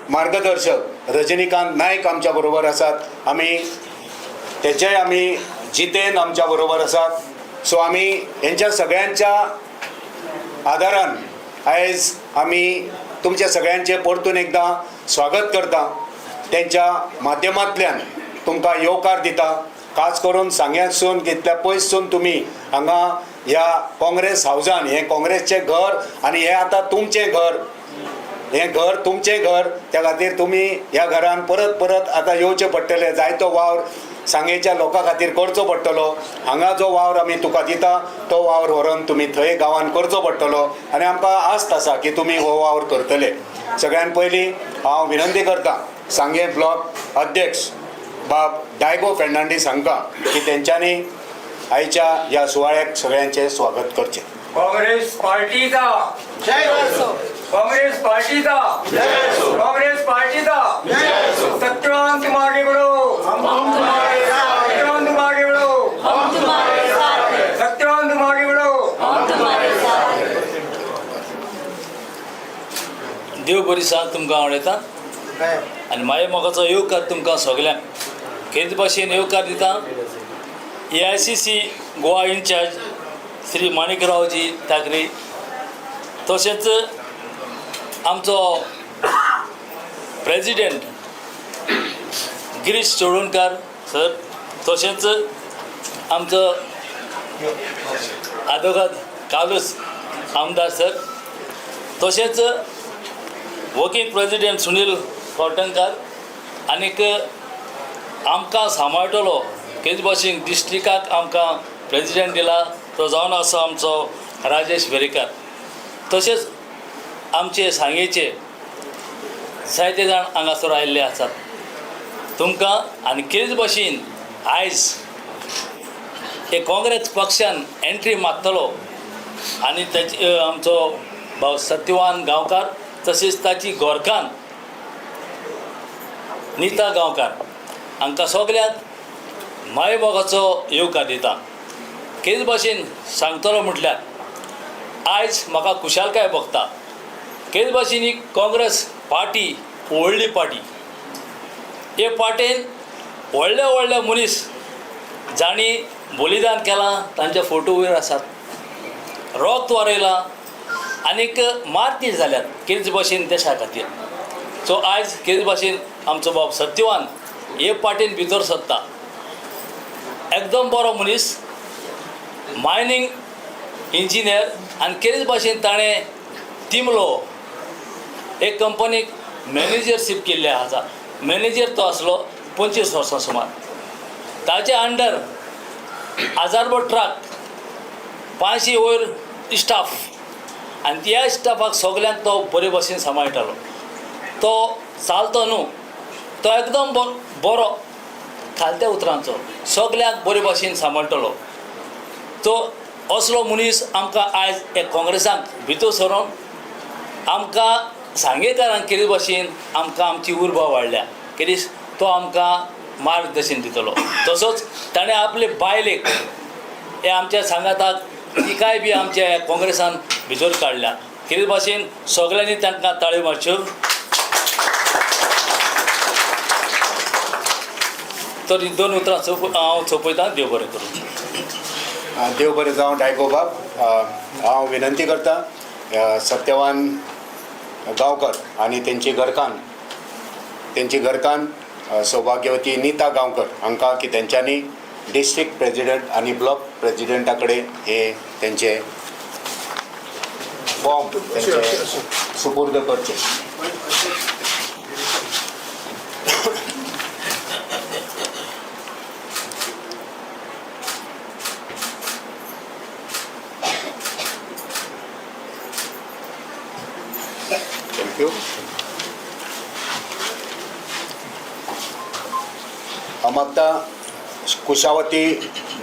मार्गदर्शक रजनीकांत नायक आमच्या बरोबर आसात. आमी तेचेय आमी जितेन आमच्या बरोबर आसात. सो आमी हेंच्या सगळ्यांच्या आदारान आयज आमी तुमच्या सगळ्यांचें परतून एकदां स्वागत करता. तेंच्या माध्यमांतल्यान तुमकां येवकार दिता. खास करून सांग्यासून कितल्या पयसून तुमी हांगा ह्या काँग्रेस हावजान, हें काँग्रेसचें घर आनी हें आतां तुमचें घर, हें घर तुमचें घर, त्या खातीर तुमी ह्या घरान परत परत आतां येवचें पडटलें. जायतो वावर सांगेच्या लोकां खातीर करचो पडटलो. हांगा जो वावर आमी तुका दिता तो वावर व्हरोन तुमी थंय गांवान करचो पडटलो आनी आमकां आस्त आसा की तुमी हो वावर करतले. सगळ्यान पयलीं हांव विनंती करता सांगें ब्लॉक अध्यक्ष बाब डायगो फेर्नांडीस हांकां की तेंच्यांनी आयच्या ह्या सुवाळ्याक सगळ्यांचें स्वागत करचें. काँग्रेस पार्टीचा जय असो. काँग्रेस पार्टीचा जय असो. काँग्रेस पार्टीचा जय असो. सत्यवान तुम आगे बढ़ो, हम तुम्हारे साथ हैं. सत्यवान तुम आगे बढ़ो, हम तुम्हारे साथ हैं. सत्यवान तुम आगे बढ़ो. हम तुम्हारे साथ हैं. देव बरी सांग तुमकां आवडटा आनी मागीर म्हाका येवकार तुमकां सगल्यांक खेच भाशेन येवकार दिता. AICC Goa incharge Shri Manikraoji Thackeray, तशेंच आमचो प्रेजिडेंट गिरीश चोडणकार सर, तशेंच आमचो आदोगाद कालूस आमदार सर, तशेंच वर्किंग प्रेजिडेंट सुनील कवठणकार आनीक आमकां सांबाळटलो तेच भाशेन डिस्ट्रिकाक आमकां प्रेजिडेंट दिला तो जावन आसा आमचो राजेश वेरेंकार. तशेंच आमचे सांगेचे जायते जाण हांगासर आयिल्ले आसात. तुमकां आनी तेच भाशेन आयज हे काँग्रेस पक्षान एंट्री मारतलो आनी ताचे आमचो भाव सत्यवान गांवकार तशेंच ताची गोरकान नीता गांवकार हांकां सगल्यांक मायमोगाचो येवकार दिता. तेच भाशेन सांगतलो म्हटल्यार आयज म्हाका खुशालकाय भोगता. तेच भाशेन ही काँग्रेस पार्टी व्हडली पार्टी, हे पार्टेन व्हडले व्हडले मनीस जांणी बलिदान केलां तांचे फोटो वयर आसात, रोक्त वारयलां आनीक मारतीर जाल्यात तेच भाशेन देशा खातीर. सो आयज तेच भाशेन आमचो बाब सत्यवान हे पार्टीन भितर सरता. एकदम बरो मनीस, मायनींग इंजिनियर आनी तेच भाशेन ताणें तिमलो हे कंपनीक मॅनेजरशीप केल्ली आसा. मॅनेजर तो आसलो 25 वर्सां सुमार. ताचे अंडर हजारभर ट्रक, 500 वयर स्टाफ आनी त्या स्टाफाक सगल्यांक तो बरे भाशेन सांबाळटालो. तो चालतो न्हू, तो एकदम बरो खालत्या उतरांचो, सगल्यांक बरे भाशेन सांबाळटलो. तो असलो मनीस आमकां आयज एक काँग्रेसाक भितर सरोन आमकां सांगेकारांक केरी भाशेन आमकां आमची उर्बा वाडल्या. केरी तो आमकां मार्गदर्शन दितलो. तसोच ताणें आपले बायलेक हे आमच्या सांगाताक तिकाय बी आमच्या काँग्रेसान भितर काडल्या. केरी भाशेन सगल्यांनी तांकां ताळयो मारच्यो. तर ही दोन उतरां हांव सोंपयतां. देव बरें करूं. देव बरें जावं डायगो बाब. हांव विनंती करता सत्यवान गांवकर आनी तेंची घरकान्न सौभाग्यवती नीता गांवकर हांकां की तेंच्यांनी डिस्ट्रिक्ट प्रेजिडेंट आनी ब्लॉक प्रेजिडेंटा कडेन हे तेंचे फॉर्म तेंचे सुपूर्द करचे. Thank you. हांव आतां कुशावती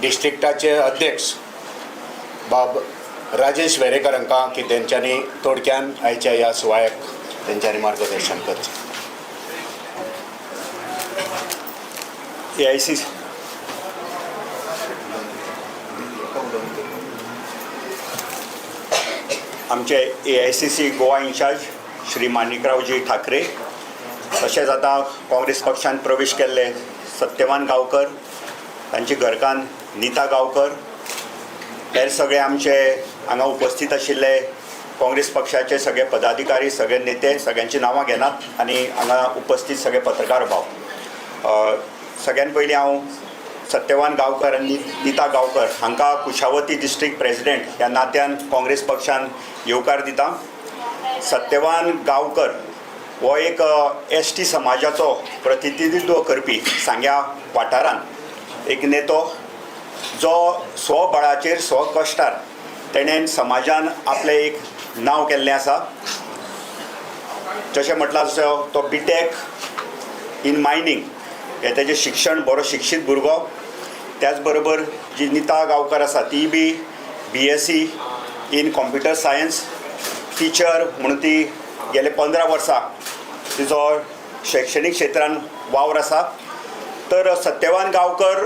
डिस्ट्रिक्टाचे अध्यक्ष बाब राजेश वेरेकर हांकां की तेंच्यांनी थोडक्यान आयच्या ह्या सुवाळ्याक तेंच्यांनी मार्गदर्शन करचें. AICC आमचे AICC Goa incharge Shri Manikraoji Thackeray, तशेंच आतां काँग्रेस पक्षान प्रवेश केल्ले सत्यवान गांवकर, तांची घरकान्न नीता गांवकर, हेर सगळे आमचे हांगा उपस्थित आशिल्ले काँग्रेस पक्षाचे सगळे पदाधिकारी, सगळे नेते, सगळ्यांची नांवां घेनात आनी हांगा उपस्थित सगळे पत्रकार भाव. सगळ्यान पयलीं हांव सत्यवान गांवकर आनी नीता गांवकर हांकां कुशावती डिस्ट्रिक्ट प्रेसिडेंट ह्या नात्यान काँग्रेस पक्षान येवकार दिता. सत्यवान गांवकर हो एक एस टी समाजाचो प्रतिनिधित्व करपी सांग्या वाठारांत एक नेतो, जो स्वबळाचेर स्वकश्टार तेणें समाजान आपलें एक नांव केल्लें आसा. जशें म्हटलां तसो तो बी टेक इन मायनींग हें तेजें शिक्षण, बरो शिक्षीत भुरगो. त्याच बरोबर जी नीता गांवकर आसा ती बी B S C in computer science teacher म्हणून ती गेले 15 वर्सां तिचो शैक्षणीक क्षेत्रान वावर आसा. तर सत्यवान गांवकर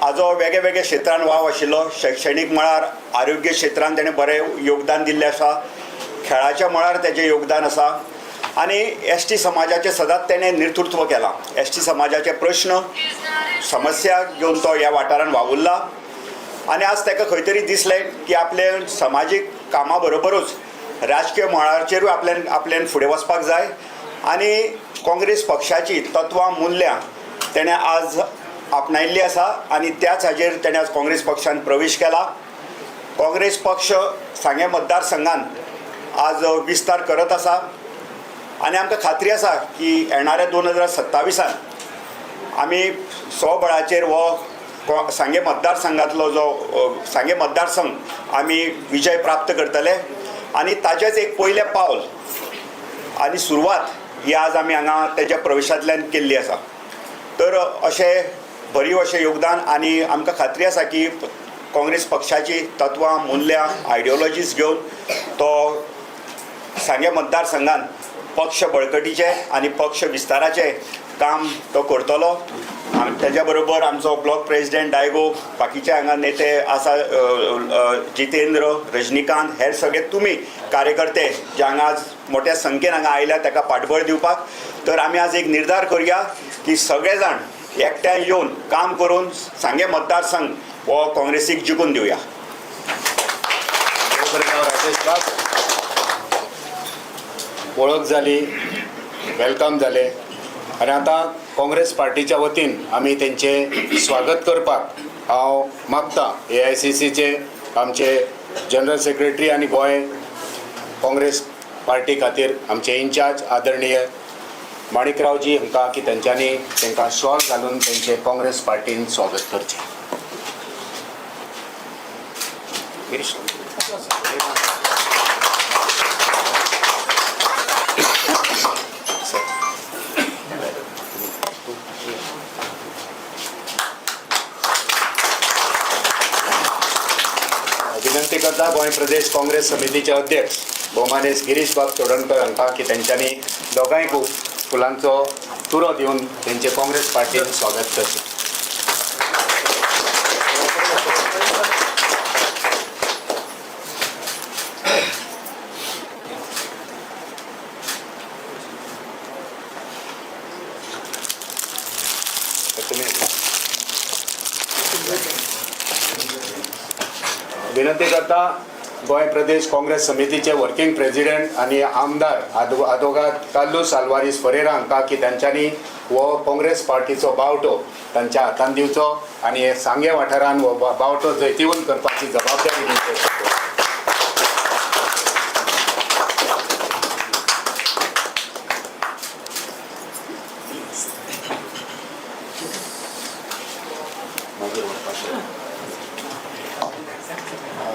हाजो वेगळे वेगळे क्षेत्रान वावर आशिल्लो. शैक्षणीक मळार, आरोग्य क्षेत्रान तेणें बरें योगदान दिल्लें आसा, खेळाच्या मळार तेजें योगदान आसा आनी एस टी समाजाचें सदांच तेणें नेतृत्व केलां. एस टी समाजाचे प्रश्न, समस्या घेवन तो ह्या वाठारान वावुरला आनी आज ताका खंय तरी दिसलें की आपले समाजीक कामा बरोबरूच राजकीय मळाचेरूय आपल्यान आपल्यान फुडें वचपाक जाय आनी काँग्रेस पक्षाची तत्वां, मुल्यां तेणें आज आपणायल्ली आसा आनी त्याच हाजेर तेणें आज काँग्रेस पक्षान प्रवेश केला. काँग्रेस पक्ष सांगें मतदारसंघान आज विस्तार करत आसा आनी आमकां खात्री आसा की येणाऱ्या 2027 आमी स्वबळाचेर हो सांगें मतदारसंघांतलो जो सांगें मतदारसंघ आमी विजय प्राप्त करतले आनी ताजेंच एक पयलें पावल आनी सुरवात ही आज आमी हांगा तेज्या प्रवेशांतल्यान केल्ली आसा. तर अशें भरीव अशें योगदान आनी आमकां खात्री आसा की काँग्रेस पक्षाची तत्वां, मुल्यां, आयडियोलॉजीस घेवन तो सांगें मतदारसंघान पक्ष बळकटीचें आनी पक्ष विस्ताराचें काम तो करतलो. तेज्या बरोबर आमचो ब्लॉक प्रेसिडेंट डायगो, बाकीचे हांगा नेते आसा, जितेंद्र, रजनीकांत, हेर सगळे तुमी कार्यकर्ते जे हांगा आज मोठ्या संख्येन हांगा आयल्या ताका पाठबळ दिवपाक. तर आमी आज एक निर्धार करुया की सगळे जाण एकठांय येवन काम करून सांगें मतदारसंघ हो काँग्रेसीक जिखून दिवया. वळख जाली, welcome जाले आनी आतां काँग्रेस पार्टीच्या वतीन आमी तेंचें स्वागत करपाक हांव मागता AICCचे आमचे जनरल सेक्रेटरी आनी गोंय काँग्रेस पार्टी खातीर आमचे इन्चार्ज आदरणीय माणिकरावजी हांकां की तेंच्यांनी तांकां शॉल घालून तेंचें काँग्रेस पार्टीन स्वागत करचें. गिरीश. विनंती करता गोंय प्रदेश काँग्रेस समितीचे अध्यक्ष भोवमानेस्त गिरीश बाब चोडणकर हांकां की तेंच्यांनी दोगांयकूय फुलांचो तुरो दिवन तेंचे काँग्रेस पार्टीन स्वागत करचें. विनंती करता गोंय प्रदेश काँग्रेस समितीचे वर्किंग प्रेसिडेंट आनी आमदार आदवोगाद कार्लूस आल्वारीस फरेरा हांकां की तांच्यांनी हो काँग्रेस पार्टीचो बावटो तांच्या हातान दिवचो आनी हे सांगें वाठारान हो बावटो जैतिवंत करपाची जबाबदारी दिवची.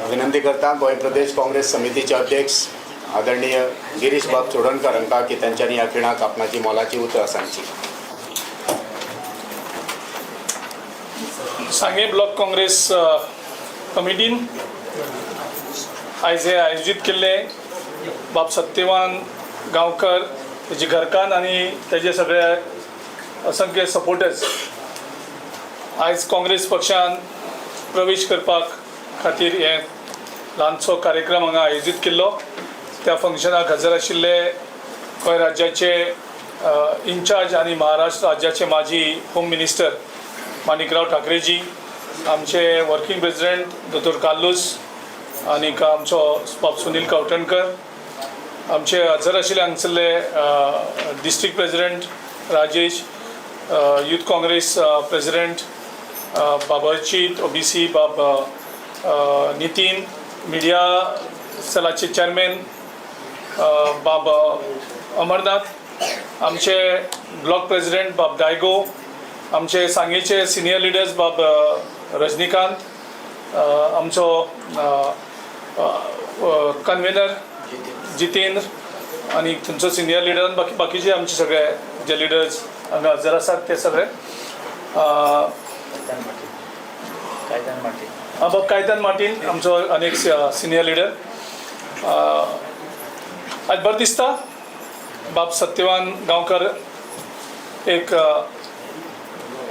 विनंती करता गोंय प्रदेश काँग्रेस समितीचे अध्यक्ष आदरणीय गिरीश बाब चोडणकर हांकां की तांच्यांनी ह्या खिणाक आपणाची मोलाची उतरां सांगची. सांगें ब्लॉक काँग्रेस कमिटीन आयज हे आयोजीत केल्लें बाब सत्यवान गांवकर, तेजी घरकान्न आनी तेजे सगळे असंख्य सपोर्टर्स आयज काँग्रेस पक्षान प्रवेश करपाक खातीर हें ल्हानसो कार्यक्रम हांगा आयोजीत केल्लो. त्या फंक्शनाक हजर आशिल्ले गोंय राज्याचे इन्चार्ज आनी महाराष्ट्र राज्याचे माजी होम मिनिस्टर माणिकराव ठाकरेजी, आमचे वर्किंग प्रेसिडेंट दोतोर कार्लूस आनीक आमचो बाब सुनील कवठणकर, आमचे हजर आशिल्ले हांगसरले district president Rajesh, youth Congress president बाब अर्चित, OBC बाब नितीन, मिडिया सेलाचे चेअरमॅन बाब अमरनाथ, आमचे ब्लॉक प्रेसिडेंट बाब डायगो, आमचे सांगेचे सिनियर लिडर्स बाब रजनीकांत, आमचो कन्वेनर जितेंद्र आनी थंयचो सिनियर लिडर आनी बाकीचे आमचे सगळे जे लिडर्स हांगा हजर आसात ते सगळे, बाब कायतान मार्टीन आमचो आनी एक सिनियर लिडर. आज बरें दिसता बाब सत्यवान गांवकर एक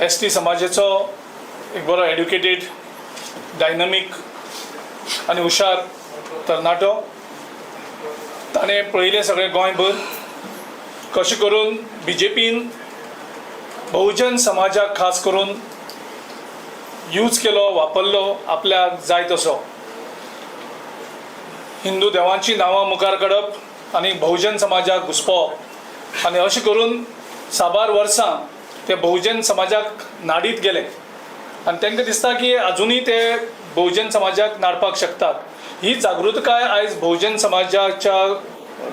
एस टी समाजाचो एक बरो एड्युकेटेड, डायनमीक आनी हुशार तरणाटो. ताणें पळयलें सगळें गोंयभर कशें करून बीजेपीन बहुजन समाजाक खास करून यूज केलो, वापरलो आपल्याक जाय तसो. हिंदू देवांची नांवां मुखार काडप आनी बहुजन समाजाक घुसपोवप आनी अशें करून साबार वर्सां ते बहुजन समाजाक नाडीत गेले आनी तांकां दिसता की अजुनूय ते बहुजन समाजाक नाडपाक शकतात. ही जागृतकाय आयज बहुजन समाजाच्या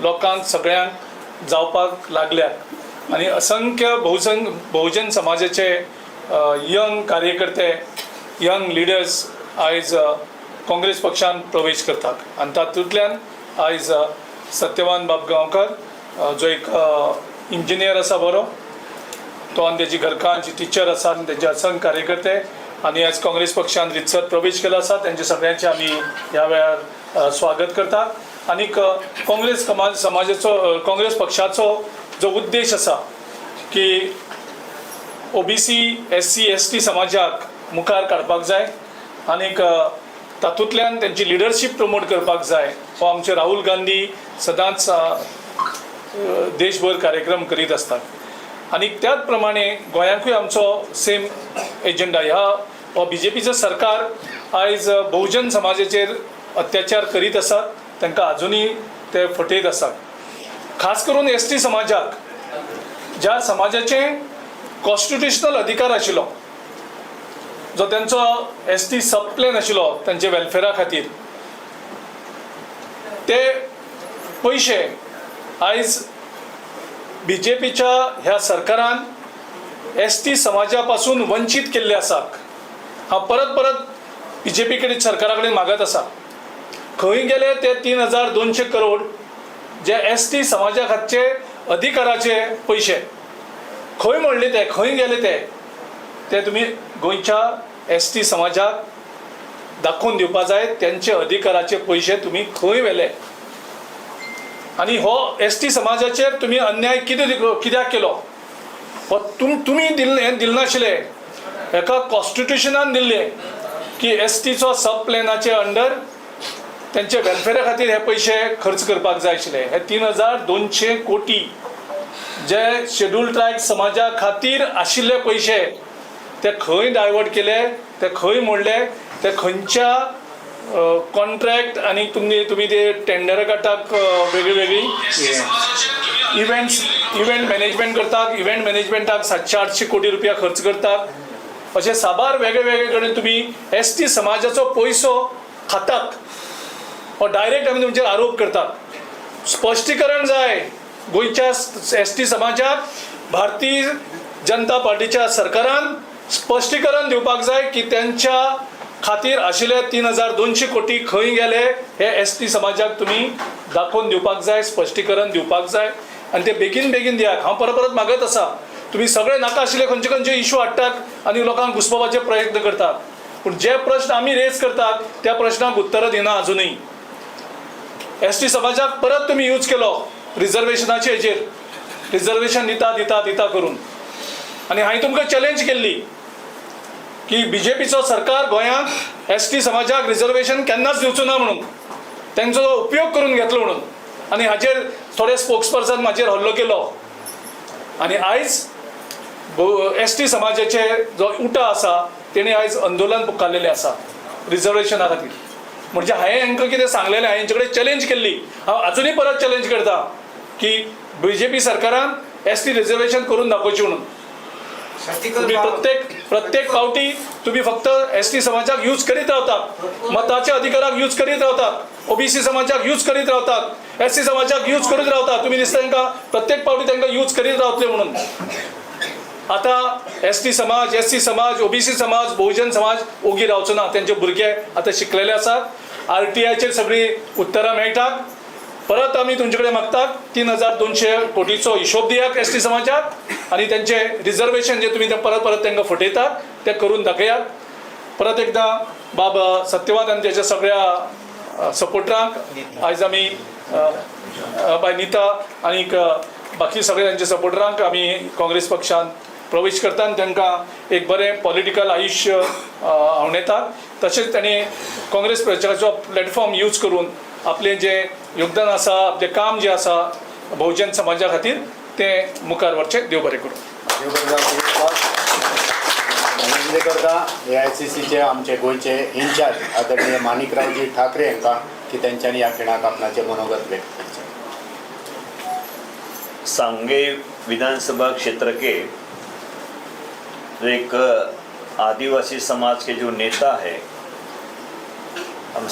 लोकांक सगळ्यांक जावपाक लागल्या आनी असंख्य बहुजन समाजाचे यंग कार्यकर्ते, यंग लिडर्स आयज काँग्रेस पक्षान प्रवेश करतात आनी तातूंतल्यान आयज सत्यवान बाब गांवकर, जो एक इंजिनियर आसा बरो, तो आनी तेजी घरकान्न जी टिचर आसा आनी तेजे असंख्य कार्यकर्ते आनी आयज काँग्रेस पक्षान रितसर प्रवेश केलो आसा. तेंचे सगळ्यांचे आमी ह्या वेळार स्वागत करतात. आनीक काँग्रेस समाजाचो, काँग्रेस पक्षाचो जो उद्देश आसा की OBC, SC, ST समाजाक मुखार काडपाक जाय आनीक तातूंतल्यान तेंची लिडरशीप प्रमोट करपाक जाय, हो आमचे राहुल गांधी सदांच देशभर कार्यक्रम करीत आसतात आनी त्याच प्रमाणे गोंयांकूय आमचो सेम एजंडा. ह्या हो बीजेपीचो सरकार आयज बहुजन समाजाचेर अत्याचार करीत आसात, तांकां अजुनूय ते फटयत आसात. खास करून एस टी समाजाक, ज्या समाजाचे कॉन्स्टिट्युशनल अधिकार आशिल्लो, जो तेंचो एस टी सब प्लॅन आशिल्लो तेंचे वेलफेरा खातीर, ते पयशे आयज बीजेपीच्या ह्या सरकारान एस टी समाजा पासून वंचीत केल्ले आसात. हांव परत परत बीजेपी कडेन, सरकारा कडेन मागत आसा, खंय गेले ते 3200 करोड जे एस टी समाजा खातीरचे अधिकाराचे पयशे? खंय मोडले ते? खंय गेले ते? ते तुमी गोंयच्या एस टी समाजाक दाखोवन दिवपा जाय. तेंचे अधिकाराचे पयशे तुमी खंय व्हेले आनी हो एस टी समाजाचेर तुमी अन्याय कित्याक केलो? हो तुमी दिल्ले, हें दिल नाशिल्लें, हेका कॉन्स्टिट्युशनान दिल्लें की एस टीचो सब प्लॅनाचे अंडर तेंचे वेलफेरा खातीर हे पयशे खर्च करपाक जाय आशिल्ले. हे 3200 कोटी जे शेड्यूल ट्रायब समाजा खातीर आशिल्ले पयशे, ते खंय डायवर्ट केले? ते खंय मोडले? ते खंयच्या कॉन्ट्रॅक्ट आनी तुमी ते टेंडरां काडटात, वेगळी वेगळी इव्हेंट मॅनेजमेंट करतात, इव्हेंट मॅनेजमेंटाक 700-800 कोटी रुपया खर्च करतात, अशे साबार वेगळे वेगळे कडेन तुमी एस टी समाजाचो पयसो खातात, हो डायरेक्ट आमी तुमचेर आरोप करतात. स्पश्टीकरण जाय. गोंयच्या एस टी समाजाक भारतीय जनता पार्टीच्या सरकारान स्पश्टीकरण दिवपाक जाय की तेंच्या खातीर आशिल्ले 3200 कोटी खंय गेले, हे एस टी समाजाक तुमी दाखोवन दिवपाक जाय, स्पश्टीकरण दिवपाक जाय आनी ते बेगीन बेगीन दियात. हांव परत परत मागत आसा. तुमी सगळे नाका आशिल्ले खंयचे खंयचे इशू हाडटात आनी लोकांक घुसपोवपाचे प्रयत्न करतात, पूण जे प्रश्न आमी रेज करतात त्या प्रश्नाक उत्तरां दिना अजुनूय. एस टी समाजाक परत तुमी यूज केलो रिजर्वेशनाचे हेजेर, रिजर्वेशन दिता दिता दिता करून. आनी हांवें तुमकां चॅलेंज केल्ली की बीजेपीचो सरकार गोंयांत एस टी समाजाक रिजर्वेशन केन्नाच दिवचो ना म्हणून, तेंचो उपयोग करून घेतलो म्हणून. आनी हाजेर थोडे स्पोक्स पर्सन म्हाजेर हल्लो केलो. आनी आयज एस टी समाजाचे जो उटा आसा तेणी आयज आंदोलन पुकारलेलें आसा रिजर्वेशना खातीर. म्हणजे हांवें हांकां कितें सांगलेलें, हांवें हेंचे कडेन चॅलेंज केल्ली, हांव आजुनूय परत चॅलेंज करता की बी जे पी सरकारान एस टी रिजर्वेशन करून दाखोवचें म्हणून. तुम्ही प्रत्येक फावटी तुम्ही फक्त एस टी समाजाक यूज करीत रावतात, मताच्या अधिकाराक यूज करीत रावतात, ओबीसी समाजाक यूज करीत रावतात, एस सी समाजाक यूज करीत रावतात. तुम्ही दिसता तांकां प्रत्येक फावटी तांकां यूज करीत रावतले म्हणून. आतां एस टी समाज, एस सी समाज, ओबीसी समाज, बहुजन समाज ओगी रावचो ना. तेंचे भुरगे आतां शिकलेले आसात, आर टी आयचेर सगळीं उत्तरां मेळटात. परत आमी तुमचे कडेन मागतात 3200 कोटीचो हिशोब दियात एस टी समाजाक आनी तेंचे रिजर्वेशन जे तुमी ते परत परत तांकां फटयतात ते करून दाखयात. परत एकदां बाब सत्यवान आनी तेच्या सगळ्या सपोर्टरांक आयज आमी बाय नीता आनीक बाकी सगळे तांच्या सपोर्टरांक आमी काँग्रेस पक्षान प्रवेश करता आनी तांकां एक बरें पॉलिटिकल आयुश्य आंवडेतात. तशेंच तांणी काँग्रेस पक्षाचो प्लॅटफॉर्म यूज करून आपलें जें योगदान आसा, आपलें काम जें आसा बहुजन समाजा खातीर तें मुखार व्हरचें. देव बरें करूं. विनंती करता AICCचे आमचे गोंयचे इन्चार्ज आदरणीय माणिकरावजी ठाकरे हांकां की तेंच्यांनी ह्या खिणाक आपणाचें मनोगत व्यक्त करचें. सांगे विधानसभा क्षेत्र के जो एक आदिवासी समाज के जो नेता है, हम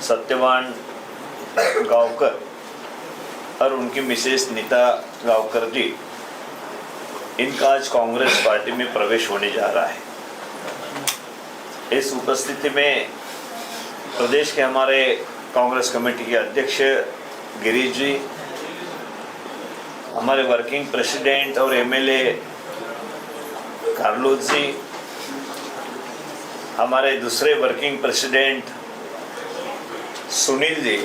सत्यवान गावकर और उनकी मिसेस नीता गावकर जी, इनका आज कांग्रेस पार्टी में प्रवेश होने जा रहा है। इस उपस्थिति में प्रदेश के हमारे कांग्रेस कमेटी के अध्यक्ष गिरीश जी, हमारे वर्किंग प्रेसिडेंट और एमएलए कार्लोस जी, हमारे दूसरे वर्किंग प्रेसिडेंट सुनील जी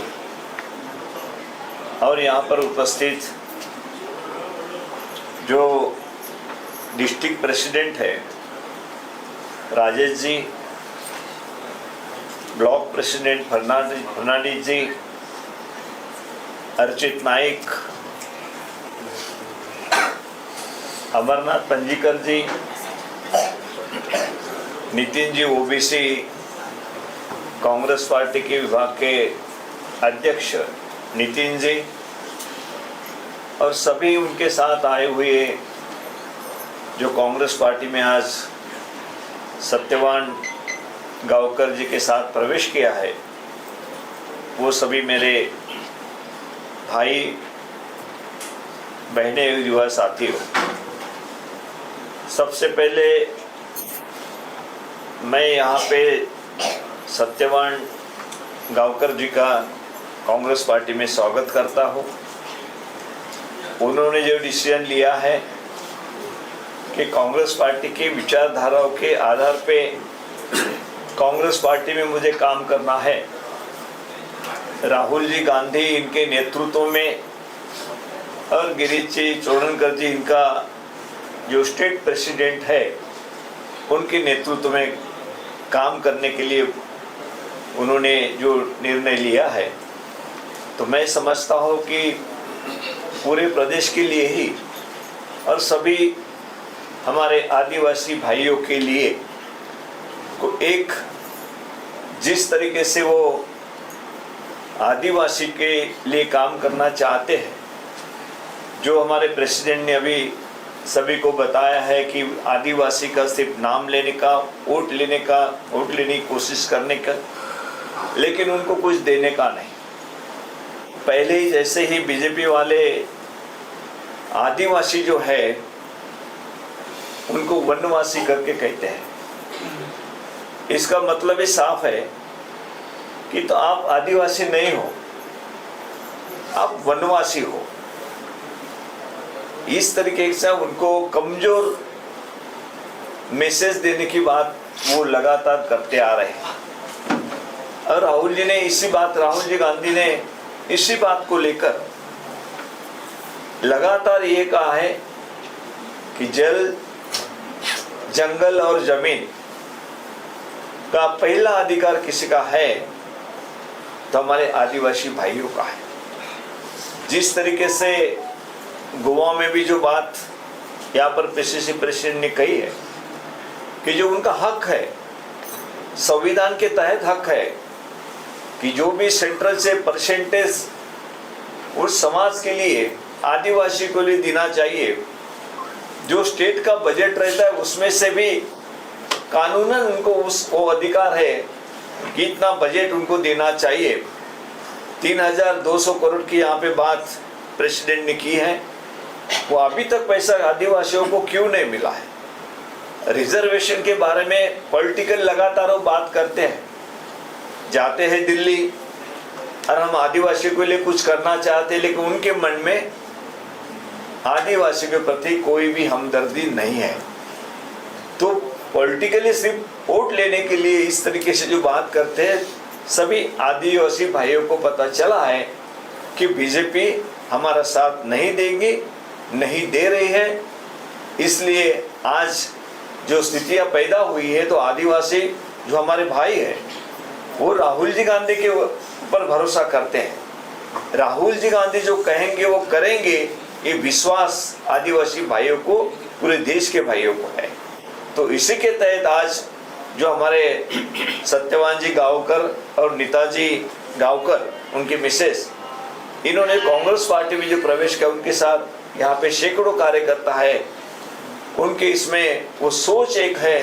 और यहाँ पर उपस्थित जो डिस्ट्रिक्ट प्रेसिडेंट है Rajesh ji, block president Fernandes ji, Archit Naik, Amarnath Panjikar ji, Nitin ji OBC Congress party K विभाग के अध्यक्ष नितिन जी और सभी उनके साथ आए हुए जो कांग्रेस पार्टी में आज सत्यवान गावकर जी के साथ प्रवेश किया है, वो सभी मेरे भाई बहनें युवा साथियों, सबसे पहले मैं यहाँ पे सत्यवान गावकर जी का कांग्रेस पार्टी में स्वागत करता हूँ। उन्होंने जो डिसीजन लिया है कि कांग्रेस पार्टी की विचारधाराओं के आधार पे कांग्रेस पार्टी में मुझे काम करना है, राहुल जी गांधी इनके नेतृत्व में और गिरीश जी चोडनकर जी इनका जो स्टेट प्रेसिडेंट है उनके नेतृत्व में काम करने के लिए उन्होंने जो निर्णय लिया है, तो मैं समझता हूँ कि पूरे प्रदेश के लिए ही और सभी हमारे आदिवासी भाइयों के लिए को एक जिस तरीके से वो आदिवासी के लिए काम करना चाहते हैं, जो हमारे प्रेसिडेंट ने अभी सभी को बताया है कि आदिवासी का सिर्फ नाम लेने का, वोट लेने का, वोट लेने की कोशिश करने का, लेकिन उनको कुछ देने का नहीं। पहले ही जैसे ही बीजेपी वाले आदिवासी जो है उनको वनवासी करके कहते हैं, इसका मतलब ही साफ है कि तो आप आदिवासी नहीं हो, आप वनवासी हो। इस तरीके से उनको कमजोर मैसेज देने की बात वो लगातार करते आ रहे हैं। और राहुल जी ने इसी बात, राहुल जी गांधी ने इसी बात को लेकर लगातार ये कहा है कि जल, जंगल और जमीन का पहला अधिकार किसी का है तो हमारे आदिवासी भाइयों का है। जिस तरीके से गोवा में भी जो बात यहाँ पर पीसीसी प्रेसिडेंट ने कही है कि जो उनका हक है, संविधान के तहत हक है कि जो भी सेंट्रल से परसेंटेज उस समाज के लिए, आदिवासी को लिए देना चाहिए, जो स्टेट का बजट रहता है उसमें से भी कानूनन उनको उस वो अधिकार है कि इतना बजट उनको देना चाहिए। 3,200 करोड़ की यहाँ पे बात प्रेसिडेंट ने की है, वो अभी तक पैसा आदिवासियों को क्यों नहीं मिला है? रिजर्वेशन के बारे में पॉलिटिकल लगातार वो बात करते हैं, जाते हैं दिल्ली और हम आदिवासियों के लिए कुछ करना चाहते हैं, लेकिन उनके मन में आदिवासी के प्रति कोई भी हमदर्दी नहीं है। तो पॉलिटिकली सिर्फ वोट लेने के लिए इस तरीके से जो बात करते हैं, सभी आदिवासी भाइयों को पता चला है कि बीजेपी हमारा साथ नहीं देगी, नहीं दे रही है। इसलिए आज जो स्थितियां पैदा हुई है, तो आदिवासी जो हमारे भाई हैं वो राहुल जी गांधी के ऊपर भरोसा करते हैं। राहुल जी गांधी जो कहेंगे वो करेंगे, ये विश्वास आदिवासी भाइयों को, पूरे देश के भाइयों को है। तो इसी के तहत आज जो हमारे सत्यवान जी गावकर और नीताजी गावकर, उनकी मिसेस, इन्होंने कांग्रेस पार्टी में जो प्रवेश किया, उनके साथ यहाँ पे सैकड़ों कार्यकर्ता है। उनके इसमें वो सोच एक है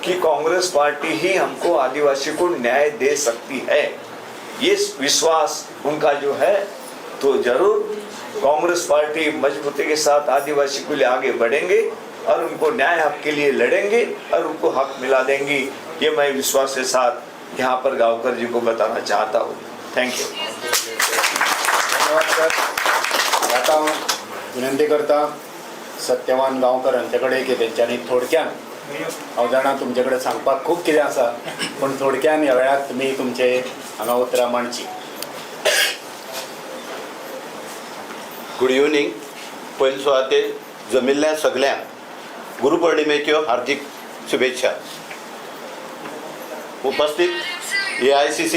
कि कांग्रेस पार्टी ही हमको आदिवासी को न्याय दे सकती है, ये विश्वास उनका जो है, तो जरूर कांग्रेस पार्टी मजबूती के साथ आदिवासी के लिए आगे बढ़ेंगे और उनको न्याय हक के लिए लड़ेंगे और उनको हक मिला देंगी। ये मैं विश्वास के साथ यहाँ पर गावकर जी को बताना चाहता हूँ। Thank you. धन्यवाद सर। आतां हांव विनंती करता सत्यवान गांवकर हांचे कडेन की तेंच्यांनी थोडक्यान, हांव जाणा तुमचे कडेन सांगपाक खूब कितें आसा, पूण थोडक्यान ह्या वेळार तुमी तुमचे हांगा उतरां मांडची। Good evening. पयले सुवातेर जमिल्ल्या सगळ्यांक गुरुपौर्णिमेच्यो हार्दिक शुभेच्छा। उपस्थित AICC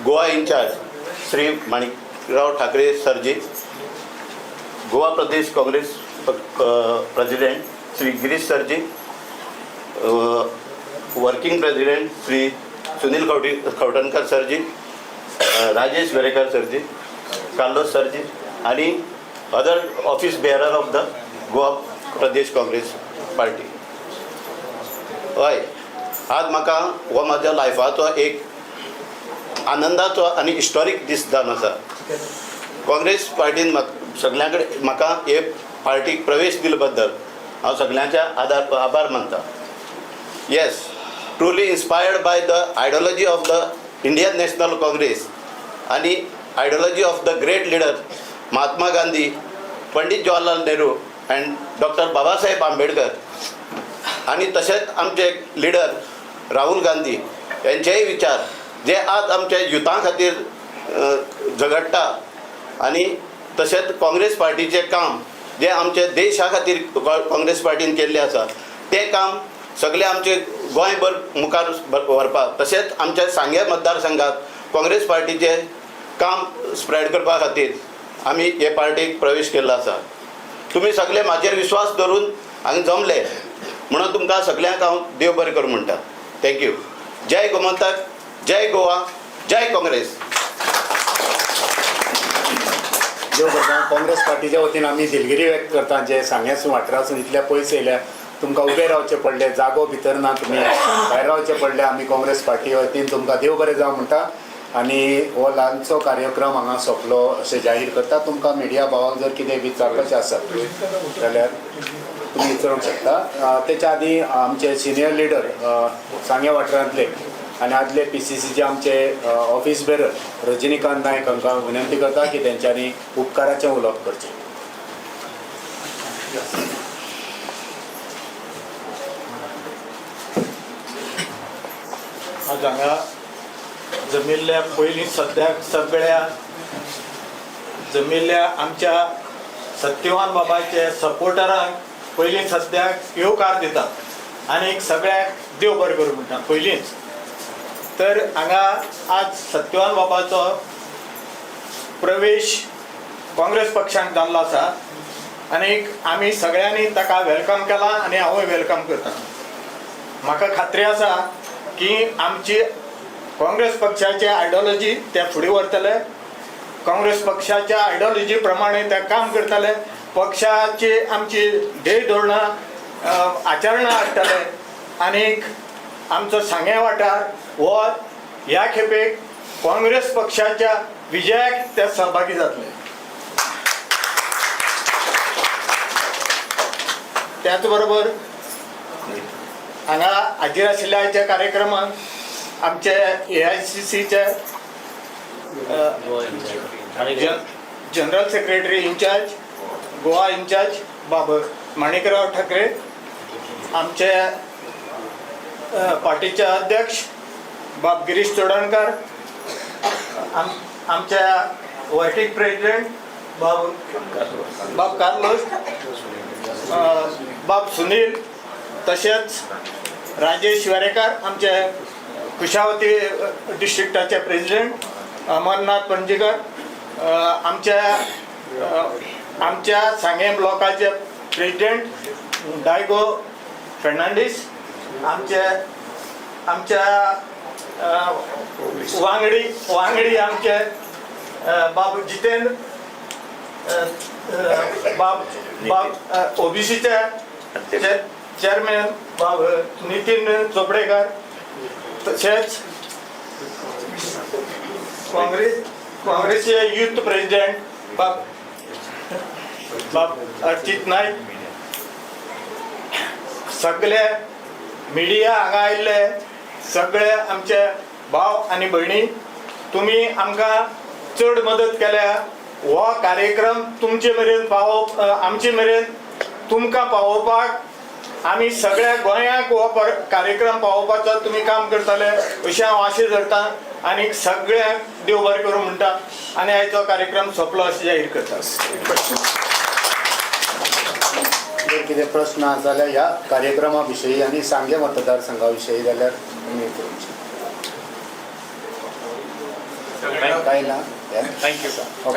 Goa incharge Shri Manikrao Thackeray सरजी, गोवा प्रदेश काँग्रेस प्रेसिडेंट श्री गिरीश सरजी, वर्किंग प्रेसिडेंट श्री सुनील खवटणकर सरजी, राजेश वेरेकर सरजी, कार्लोस सरजी आनी other office bearer of the Goa Pradesh Congress party. हय, आज म्हाका हो म्हाज्या लायफाचो एक आनंदाचो आनी हिस्टॉरीक दीस जावन आसा। काँग्रेस पार्टीन म्हाका सगळ्यां कडेन म्हाका हे पार्टीक प्रवेश दिले बद्दल हांव सगळ्यांच्या आभार मानता। Yes, truly inspired by the ideology of the Indian National Congress आनी ideology of the great leader Mahatma Gandhi, Pandit Jawaharlal Nehru and doctor Babasaheb Ambedkar आनी तशेंच आमचे लिडर राहुल गांधी यांचेय विचार जे आज आमच्या युथा खातीर झगडटा आनी तशेंच काँग्रेस पार्टीचें काम जें आमच्या देशा खातीर काँग्रेस पार्टीन केल्लें आसा तें काम सगळें आमचे गोंयभर मुखार व्हरपाक, तशेंच आमच्या सांगें मतदारसंघात काँग्रेस पार्टीचें काम स्प्रेड करपा खातीर आमी हे पार्टीक प्रवेश केल्लो आसा। तुमी सगळे म्हाजेर विश्वास धरून हांगा जमले म्हणून तुमकां सगळ्यांक हांव देव बरें करूं म्हणटा। Thank you. जय गोमंतक, जय गोवा, जय काँग्रेस। देव करता। काँग्रेस पार्टीच्या वतीन आमी दिलगिरी व्यक्त करता जे सांग्यासून वाठारासून इतल्या पयस येयल्या, तुमकां उबें रावचें पडलें, जागो भितर ना, तुमी भायर रावचें पडलें। आमी काँग्रेस पार्टी वतीन तुमकां देव बरें जावं म्हणटा आनी हो ल्हानसो कार्यक्रम हांगा सोंपलो अशें जाहीर करता। तुमकां मिडिया भावाक जर कितें विचारपाचें आसत जाल्यार तुमी विचारूंक शकता। तेच्या आदीं आमचे सिनियर लिडर सांगें वाठारांतले आनी आदले PCCचे आमचे ऑफिस बेरर रजनीकांत नायक हांकां विनंती करता की तेंच्यांनी उपकाराचें उलोवप करचें। आज हांगा जमिल्ल्या पयलीं सद्याक सगळ्या जमिल्ल्या आमच्या सत्यवान बाबाचे सपोर्टरांक पयलीं सद्याक येवकार दितात आनी सगळ्यांक देव बरें करूं म्हणटा पयलींच। तर हांगा आज सत्यवान बाबाचो प्रवेश काँग्रेस पक्षांत जाल्लो आसा आनी आमी सगळ्यांनी ताका welcome केला आनी हांवूय welcome करता. म्हाका खात्री आसा की आमची काँग्रेस पक्षाची आयडियोलॉजी ते फुडें व्हरतले, काँग्रेस पक्षाच्या आयडियोलॉजी प्रमाणे ते काम करतले, पक्षाची आमची ध्येय धोरणां आचरणां हाडटले आनीक आमचो सांगें वाठार हो ह्या खेपेक काँग्रेस पक्षाच्या विजयाक ते सहभागी जातले. त्याच बरोबर हांगा हाजीर आशिल्ल्या आयच्या कार्यक्रमाक आमचे AICCचे general secretary incharge Goa incharge बाब माणिकराव ठाकरे, आमचे पार्टीचे अध्यक्ष बाब गिरीश चोडणकर, आमच्या वर्किंग प्रेसिडेंट बाब कार्लोस, बाब सुनील, तशेंच राजेश वेरेकार आमचे कुशावती डिस्ट्रिक्टाचे प्रेसिडेंट अमरनाथ पणजीकर, आमच्या आमच्या सांगें ब्लॉकाचे प्रेसिडेंट डायगो फेर्नांडीस, आमचे आमच्या वांगडी वांगडी आमचे बाब जितेंद्र, बाब बाब ओबीसीचे चेअरमॅन बाब नितीन चोपडेकर, तशेंच काँग्रेसचे युथ प्रेसिडेंट बाब बाब अर्चित नायक, सगळे मिडिया हांगा आयिल्ले सगळे आमचे भाव आनी भयणी, तुमी आमकां चड मदत केल्या. हो कार्यक्रम तुमचे मेरेन पावोवप, आमचे मेरेन तुमकां पावोवपाक आमी सगळ्या गोंयाक हो कार्यक्रम पावोवपाचो तुमी काम करतले अशें हांव आशा धरता आनी सगळ्यांक देव बरें करूं म्हणटा आनी आयचो कार्यक्रम सोंपलो अशें जाहीर करता. जर कितें प्रस्न आसा जाल्यार ह्या कार्यक्रमा विशयी आनी सांगें मतदारसंघा विशयी जाल्यार तुमी करूंक शकता. काय ना? Thank you. Okay.